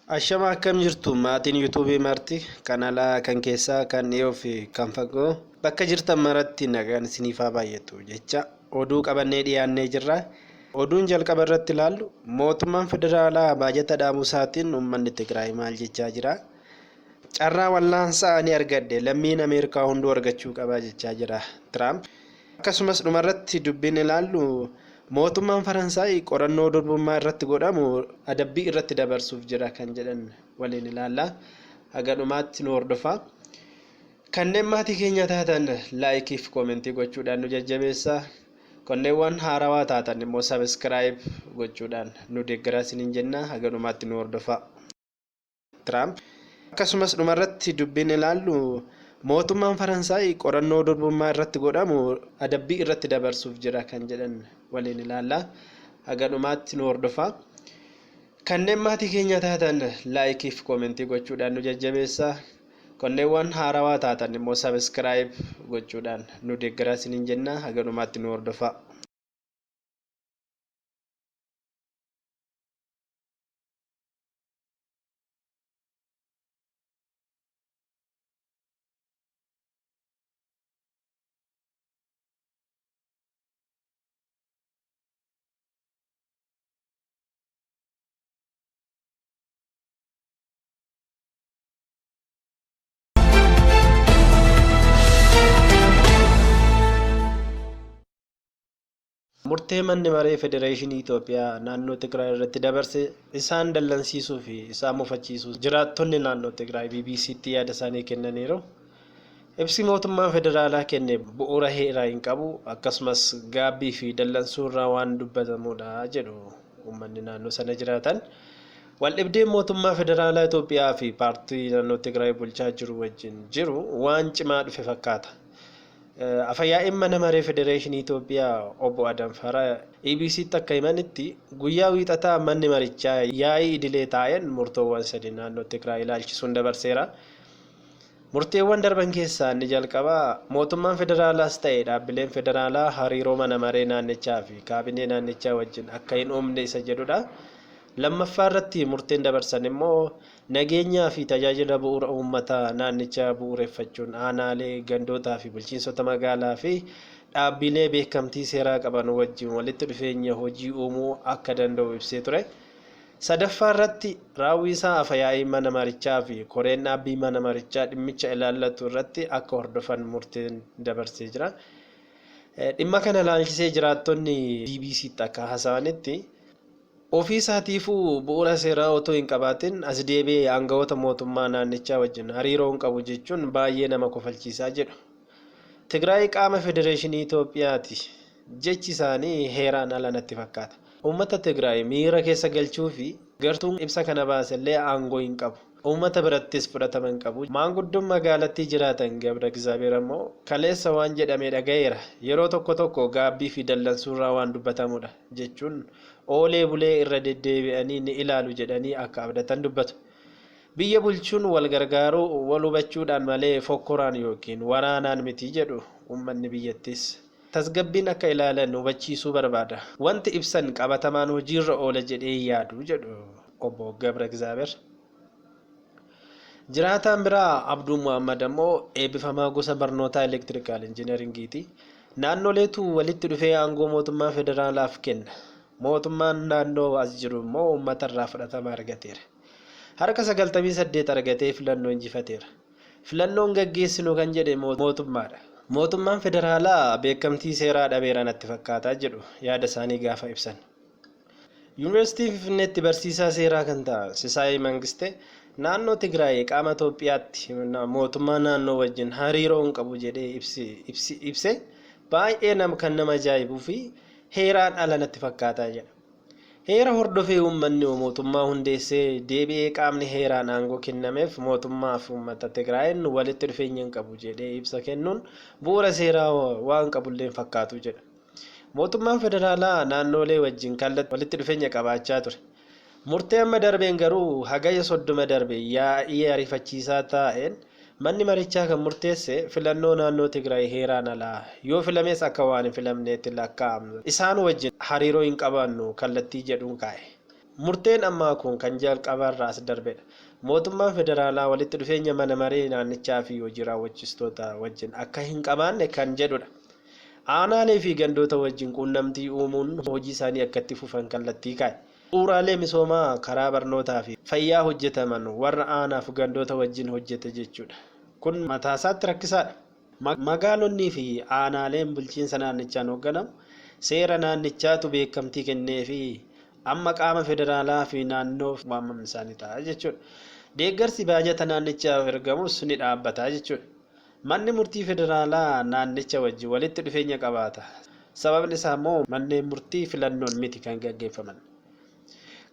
Ashama akkam jirtu maatiin yuutuubii marti kan alaa kan keessaa kan dhiyoo fi kan fagoo bakka jirtan maratti nagaan isiniif haa baay'atu jecha oduu qabannee dhiyaannee jirra. Oduun jalqaba irratti ilaallu mootummaan federaalaa baajata dhaabuu isaatiin uummanni Tigraay maal jechaa jira? Carraa wallaansaa ani argadhe lammiin Ameerikaa hunduu argachuu qaba jechaa jira Tiraamp. Akkasumas dhumarratti dubbiin ilaallu mootummaan Faransaay qorannoo durbummaa irratti godhamu adabbii irratti dabarsuuf jira kan jedhan waliin ilaalla. Haga dhumaatti nu hordofaa. Kanneen maatii keenya taatan laayikii fi koomentii gochuudhaan nu jajjabeessaa. Kanneen waan haarawaa taatan immoo sabiskiraayib gochuudhaan nu deeggaraa isiniin jenna. Haga dhumaatti nu hordofaa. Tiraamp. Akkasumas dhumarratti dubbiin ilaallu mootummaan Faransaay qorannoo durbummaa irratti godhamu adabbii irratti dabarsuuf jira kan jedhan waliin ilaalla. Haga dhumaatti nu hordofaa. Kanneen maatii keenya taatan laayikii fi koomentii gochuudhaan nu jajjabeessaa. Kanneen waan haarawaa taatan immoo sabiskiraayib gochuudhaan nu deeggaraa isiniin jenna. Haga dhumaatti nu hordofaa. Murtee Manni Maree Federeeshinii Itoophiyaa naannoo Tigraay irratti dabarse isaan dallansiisuu fi isaan mufachiisuu jiraattonni naannoo Tigraay BBC'tti yaada isaanii kennaniiru. Ibsi mootummaan federaalaa kenne bu'uura heeraa hin qabu, akkasumas gaabbii fi dallansuu irraa waan dubbatamuudha jedhu uummanni naannoo sana jiraatan. Waldhibdeen mootummaa federaalaa Itoophiyaa fi paartii naannoo Tigraay bulchaa jiru wajjin jiru waan cimaa dhufe fakkaata. Afa-yaa'iin Mana Maree Federeeshinii Itoophiyaa Obbo Adam Faraa EBCtti akka himanitti, guyyaa Wiixataa manni marichaa yaa'ii idilee taa'een murtoowwan sadi naannoo Tigraay ilaalchisuun dabarseera. Murteewwan darban keessaa inni jalqabaa mootummaan federaalaas ta'e dhaabbileen federaalaa hariiroo mana maree naannichaa fi kaabinee naannichaa wajjin akka hin uumne isa jedhudha. Lammaffaa irratti murteen dabarsan immoo Nageenyaa fi tajaajila bu'uura uummataa naannichaa bu'uureffachuun aanaalee, gandootaa fi bulchiinsota magaalaa fi dhaabbilee beekamtii seeraa qaban wajjin walitti dhufeenya hojii uumuu akka danda'u ibsee ture. Sadaffaa irratti, raawwii isaa afa-yaa'iin mana marichaa fi koreen dhaabbii mana marichaa dhimmicha ilaallatu irratti akka hordofan murteen dabarsee jira. Dhimma kana ilaalchisee jiraattonni BBCtti akka haasa'anitti, Ofii isaatiifuu bu'uura seeraa otoo hin qabaatin as deebi'ee aanga'oota mootummaa naannichaa wajjin hariiroo hin qabu jechuun baayyee nama kofalchiisaa jedhu. Tigraay qaama federeeshinii Itoophiyaati jechi isaanii heeraan ala natti fakkaata. Uummata Tigraay miira keessa galchuufi gartuun ibsa kana baasellee aangoo hin qabu. Uummata birattis fudhatama hin qabu. Maanguddoon magaalattii jiraatan Gabra Gizaabeer ammoo kaleessa waan jedhame dhagaheera. Yeroo tokko tokko gaabbii fi dallansuurraa waan dubbatamudha, jechuun oolee bulee irra deddeebi'anii ni ilaalu jedhanii akka abdatan dubbatu. Biyya bulchuun wal gargaaruu, wal hubachuudhaan malee fokkoraan ykn waraanaan miti jedhu uummanni biyyattiis. Tasgabbiin akka ilaalan hubachiisuu barbaada. Wanti ibsan qabatamaan hojiirra oola jedhee hin yaadu jedhu Obbo Gabra Gizaabeer. Jiraataan biraa Abduu Muhaammad ammoo eebbifamaa gosa barnootaa Elektirikaal Injiineringiiti. Naannoleetu walitti dhufee aangoo mootummaa federaalaaf kenna. Mootummaan naannoo as jiru immoo uummatarraa fudhatama argateera. Harka 98 argatee filannoo injifateera. Filannoon gaggeessinu kan jedhe mootummaadha. Mootummaan federaalaa beekamtii seeraa dhabeera natti fakkaata jedhu yaada isaanii gaafa ibsan. Yuunivarsiitii Finfinneetti barsiisaa seeraa kan ta'an Sisaay Mangistee, naannoo Tigraay qaama Itoophiyaatti mootummaa naannoo wajjin hariiroo hin qabu jedhee ibse baay'ee kan nama ajaa'ibuu fi heeraan ala natti fakkaata jedha. Heera hordofee uummanni mootummaa hundeessee deebi'ee qaamni heeraan aangoo kennameef mootummaa fi uummata Tigraayin walitti dhufeenya hin qabu jedhee ibsa kennuun bu'uura seeraa waan qabullee hin fakkaatu jedha. Mootummaan federaalaa naannoolee wajjin kallattiin walitti dhufeenya qabaachaa ture. Murtee amma darbeen garuu Hagayya 30 darbe yaa'ii ariifachiisaa taa'een Manni marichaa kan murteesse filannoo naannoo Tigraay heeraan alaa, yoo filames akka waan hin filamneetti lakkaa'amna, isaan wajjin hariiroo hin qabaannu kallattii jedhuun kaa'e. Murteen ammaa kun kan jalqabaarraa as darbedha. Mootummaan federaalaa walitti dhufeenya mana maree naannichaa fi hojii raawwachiistoota wajjin akka hin qabaanne kan jedhudha. Aanaalee fi gandoota wajjin quunnamtii uumuun hojii isaanii akka itti fufan kallattii kaa'e. Bu'uuraalee misoomaa karaa barnootaa fi fayyaa hojjetaman warra aanaaf gandoota wajjin hojjete jechuudha. Kun mataasaatti rakkisaadha. Magaalonnii fi aanaaleen bulchiinsa naannichaan hoogganamu seera naannichaatu beekamtii kennee fi amma qaama federaalaa fi naannoof waamamni isaanii ta'a jechuudha. Deeggarsi baajata naannichaaf ergamus ni dhaabbata jechuudha. Manni murtii federaalaa naannicha wajjin walitti dhufeenya qabaata. Sababni isaa immoo manneen murtii filannoon miti kan gaggeeffaman.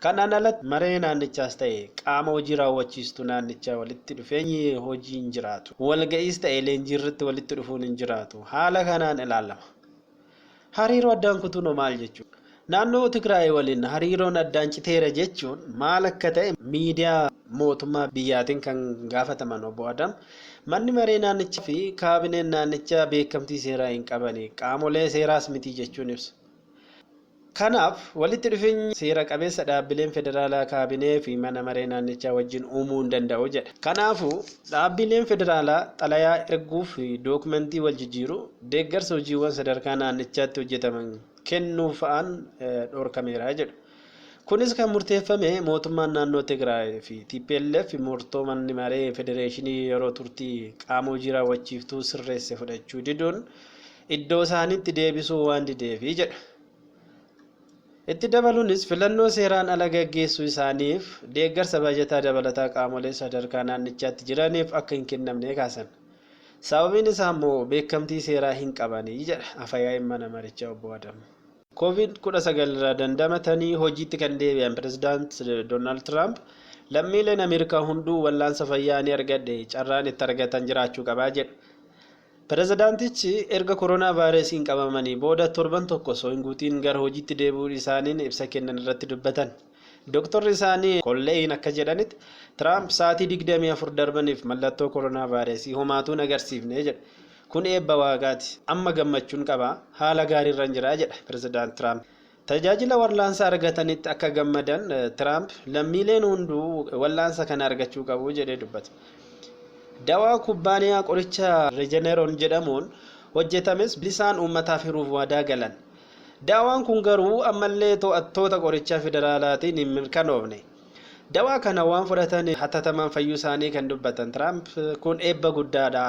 Kanaan alatti maree naannichaas ta'e qaama hojii raawwachiistuu naannichaa walitti dhufeenyi hojii hin jiraatu. Walga'iis ta'e leenjii irratti walitti dhufuun hin jiraatu. Haala kanaan ilaalama. Hariiroo addaan kutuun hoo maal jechuudha? Naannoo Tigraay waliin hariiroon addaan citeera jechuun maal akka ta'e miidiyaa mootummaa biyyaatiin kan gaafataman Obbo Adam, manni maree naannichaa fi kaabineen naannichaa beekamtii seeraa hin qabani, qaamolee seeraas miti jechuun ibsu. Kanaaf, walitti dhufeenyi seera qabeessa dhaabbileen federaalaa kaabinee fi mana maree naannichaa wajjin uumuu hin danda'u jedha. Kanaafuu, dhaabbileen federaalaa xalayaa erguu fi dookumentii wal jijjiiruu, deeggarsa hojiiwwan sadarkaa naannichaatti hojjetaman kennuu fa'aan dhorkameera jedhu. Kunis kan murteeffame mootummaan naannoo Tigraay fi tplf murtoo manni maree federeeshinii yeroo turtii qaama hojii raawwachiiftuu sirreesse fudhachuu diduun iddoosaaniitti deebisuu waan dideefi jedha. Itti dabaluunis filannoo seeraan ala gaggeessuu isaaniif deeggarsa baajataa dabalataa qaamolee sadarkaa naannichaatti jiraniif akka hin kennamne kaasan. Sababiin isaa immoo beekamtii seeraa hin qabani jedha Afayaa'iin mana marichaa Obbo Adam. Covid 19 irraa dandamatanii hojiitti kan deebi'an Pirezidaant Doonaald Tiraamp lammiileen Ameerikaa hunduu wallaansa fayyaa ni argadhe carraan itti argatan jiraachuu qabaa jedhu. Pirezidaantichi erga koronaavaayirasiin qabamanii booda torban tokko osoo hin guutiin gara hojiitti deebi'uu isaaniin ibsa kennan irratti dubbatan. Doktorri isaanii Kolleeyin akka jedhanitti, Tiraamp sa'aatii 24 darbaniif mallattoo koronaavaayirasii homaatuu hin agarsiifne jedhu. Kun eebba Waaqaati. Amma gammachuun qaba. Haala gaariirran jira, jedha Pirezidaant Tiraamp. Tajaajila wal'aansa argatanitti akka gammadan Tiraamp lammiileen hunduu wal'aansa kana argachuu qabu jedhee dubbate. Dawaa kubbaaniyaa qoricha Regeneron jedhamuun hojjetames bilisaan uummataaf hiruuf waadaa galan. Dawaan kun garuu ammallee to'attoota qorichaa federaalaatiin hin mirkanoofne. Dawaa kana waan fudhataniif hatatamaan fayyuu isaanii kan dubbatan Tiraamp kun eebba guddaadha,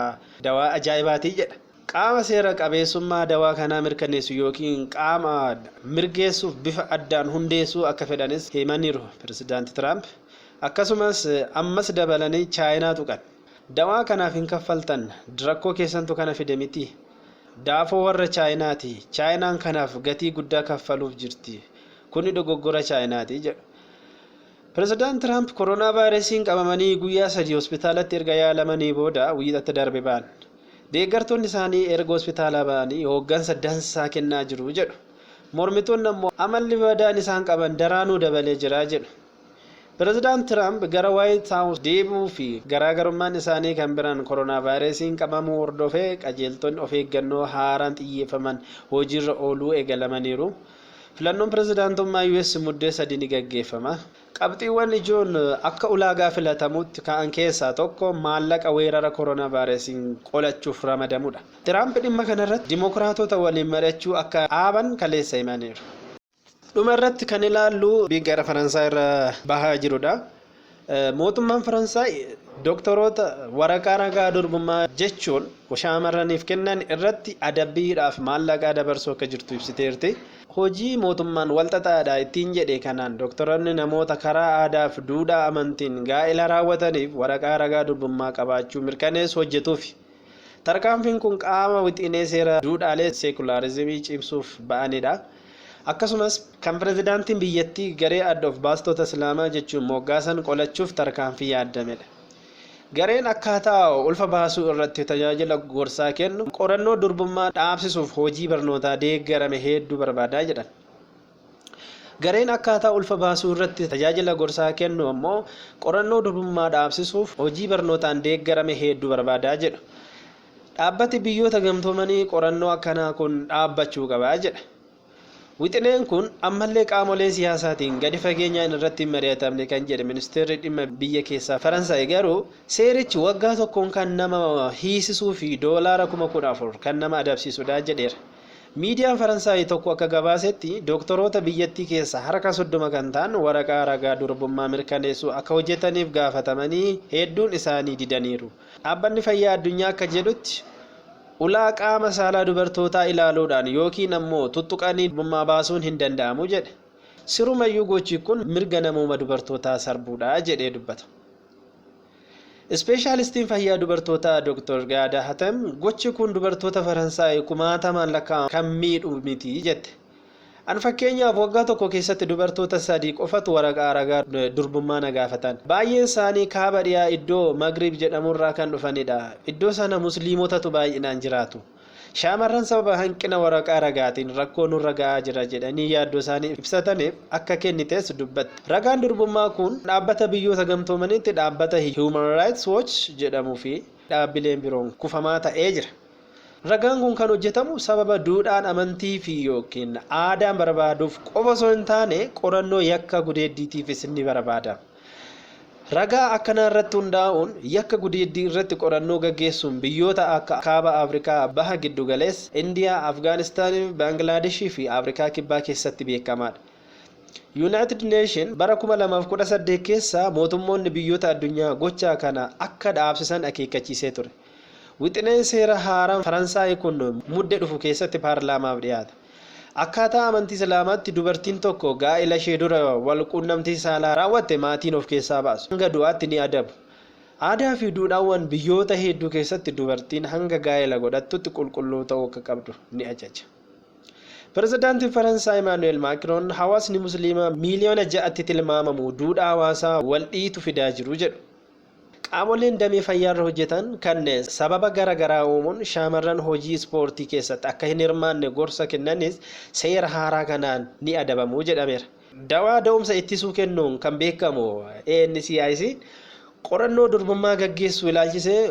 dawaa ajaa'ibaati jedha. Qaama seera qabeessummaa dawaa kanaa mirkaneessu yookiin qaama mirgeessuuf bifa addaan hundeessuu akka fedhanis himaniiru Pirezidaanti Tiraamp. Akkasumas ammas dabalanii Chaayinaa tuqan. Dawaa kanaaf hin kaffaltan, rakkoo keessantu kana fide mitii? Daafoo warra Chaayinaati, Chaayinaan kanaaf gatii guddaa kaffaluuf jirti. Kuni dogoggora Chaayinaati, jedhu. Pirezidaant Tiraamp koronaavaayirasiin qabamanii guyyaa sadi hospitaalatti erga yaalamanii booda Wiixata darbe ba'an. Deeggartoonni isaanii erga hospitaalaa ba'anii hooggansa dansaa kennaa jiru jedhu. Mormitoonni ammoo amalli badaan isaan qaban daraanuu dabalee jira jedhu. Pirezidaant Tiraamp gara Waayit Haawus deebi'uu fi garaagarummaan isaanii kan biraan koronaavaayirasiin qabamuu hordofee qajeeltonni of eeggannoo haaraan xiyyeeffaman hojiirra ooluu eegalamaniiru. Filannoon pirezidaantummaa US Muddee 3 ni gaggeeffama. Qabxiiwwan ijoon akka ulaagaa filatamuutti ka'an keessaa tokko maallaqa weerara koronaavaayirasiin qolachuuf ramadamudha. Tiraamp dhimma kanarratti Dimokiraatota waliin mari'achuu akka dhaaban kaleessa himaniiru. Dhuma irratti kan ilaallu gara Faransaay irra bahaa jirudha. Mootummaan Faransaay doktoroota waraqaa ragaa durbummaa jechuun shaamarraniif kennan irratti adabbii hidhaaf maallaqaa dabarsuu akka jirtu ibsiteerti. Hojii mootummaan walxaxaadha ittiin jedhe kanaan doktoroonni namoota karaa aadaaf duudhaa amantiin gaa'ela raawwataniif waraqaa ragaa durbummaa qabaachuu mirkaneessu hojjetuufi. Tarkaanfiin kun qaama wixinee seera duudhaalee seekulaarizimii cimsuuf ba'anidha. Akkasumas kan pirezidaantiin biyyattii garee adda of baastota Islaamaa jechuun moggaasan qolachuuf tarkaanfii yaaddamedha. Gareen akkaataa ulfa baasuu irratti tajaajila gorsaa kennu qorannoo durbummaa dhaabsisuuf hojii barnootaa deeggarame hedduu barbaada jedhan. Gareen akkaataa ulfa baasuu irratti tajaajila gorsaa kennu ammoo qorannoo durbummaa dhaabsisuuf hojii barnootaan deeggarame hedduu barbaada jedhu. Dhaabbati Biyyoota Gamtoomanii qorannoo akkanaa kun dhaabbachuu qaba jedha. Wixineen kun ammallee qaamolee siyaasaatiin gadi fageenyaan irratti hin mari'atamne kan jedhe ministeerri dhimma biyya keessaa Faransaay garuu seerichi waggaa tokkoon kan nama hiisisuu fi doolaara 14,000 kan nama adabsiisudha jedheera. Miidiyaan Faransaay tokko akka gabaasetti dooktoroota biyyattii keessa harka 30 kan ta'an waraqaa ragaa durbummaa mirkaneessuu akka hojjetaniif gaafatamanii hedduun isaanii didaniiru. Dhaabbanni fayyaa addunyaa akka jedhutti ulaa qaama saalaa dubartootaa ilaaluudhaan yookiin ammoo tuttuqanii durbummaa baasuun hin danda'amu jedhe. Sirumayyuu gochi kun mirga namooma dubartootaa sarbuudha jedhee dubbata. Ispeeshaalistiin fayyaa dubartootaa Dr. Gaadaa Hatem gochi kun dubartoota Faransaay kumaatamaan lakkaa'aman kan miidhu miti jette. An fakkeenyaaf waggaa tokko keessatti dubartoota sadii qofatu waraqaa ragaa durbummaa na gaafatan. Baay'een isaanii kaaba dhiyaa iddoo Magriib jedhamurraa kan dhufanidha. Iddoo sana musliimotatu baay'inaan jiraatu. Shaamarran sababa hanqina waraqaa ragaatiin rakkoo nurra ga'aa jira jedhanii yaaddoo isaanii ibsataniif akka kennites dubbatti. Ragaan durbummaa kun dhaabbata biyyoota gamtoomanitti dhaabbata Human Rights Watch jedhamuu fi dhaabbileen biroon kufamaa ta'ee jira. Ragaan kun kan hojjetamu sababa duudhaan amantii fi yookiin aadaan barbaaduuf qofa osoo hin taane qorannoo yakka gudeeddiitiifis ni barbaadama. Ragaa akkanaa irratti hundaa'uun yakka gudeeddii irratti qorannoo gaggeessuun biyyoota akka Kaaba Afrikaa, Baha Giddugaleessa, Indiyaa, Afgaanistaan, Baanglaadeshii fi Afrikaa Kibbaa keessatti beekamaadha. United Nation bara 2018 keessa mootummoonni biyyoota addunyaa gocha kana akka dhaabsisan akeekkachiisee ture. Wixineen seera haaraan Faransaay kun mudde dhufu keessatti paarlaamaaf dhiyaata. Akkaataa amantii Islaamaatti dubartiin tokko gaa'ela ishee dura wal quunnamtii saalaa raawwatte maatiin of keessaa baasu. Hanga du'aatti ni adabu. Aadaa fi duudhaawwan biyyoota hedduu keessatti dubartiin hanga gaa'ela godhattutti qulqulluu ta'uu akka qabdu ni ajaja. Pirezidaantiin Faransaay Imaanu'eel Maakiroon hawaasni Musliimaa miiliyoona 6tti tilmaamamu duudhaa hawaasaa wal dhiitu fidaa jiru jedhu. Qaamoleen damee fayyaarra hojjetan kanneen sababa gara garaa uumuun shaamarran hojii ispoortii keessatti akka hin hirmaanne gorsa kennanis seera haaraa kanaan ni adabamu jedhameera. Dawaa da'umsa ittisuu kennuun kan beekamu ANCIC qorannoo durbummaa gaggeessuu ilaalchisee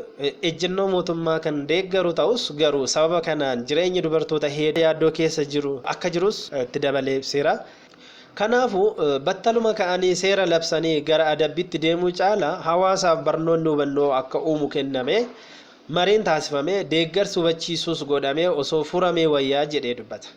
ejjennoo mootummaa kan deeggaru ta'us garuu sababa kanaan jireenyi dubartoota hedduu yaaddoo keessa jiru akka jirus itti dabalee ibseera. Kanaafuu battaluma ka'anii seera labsanii gara adabbiitti deemuu caala hawaasaaf barnoonni hubannoo akka uumu kenname mariin taasifame deeggarsi hubachiisuus godhamee osoo furamee wayyaa jedhee dubbata.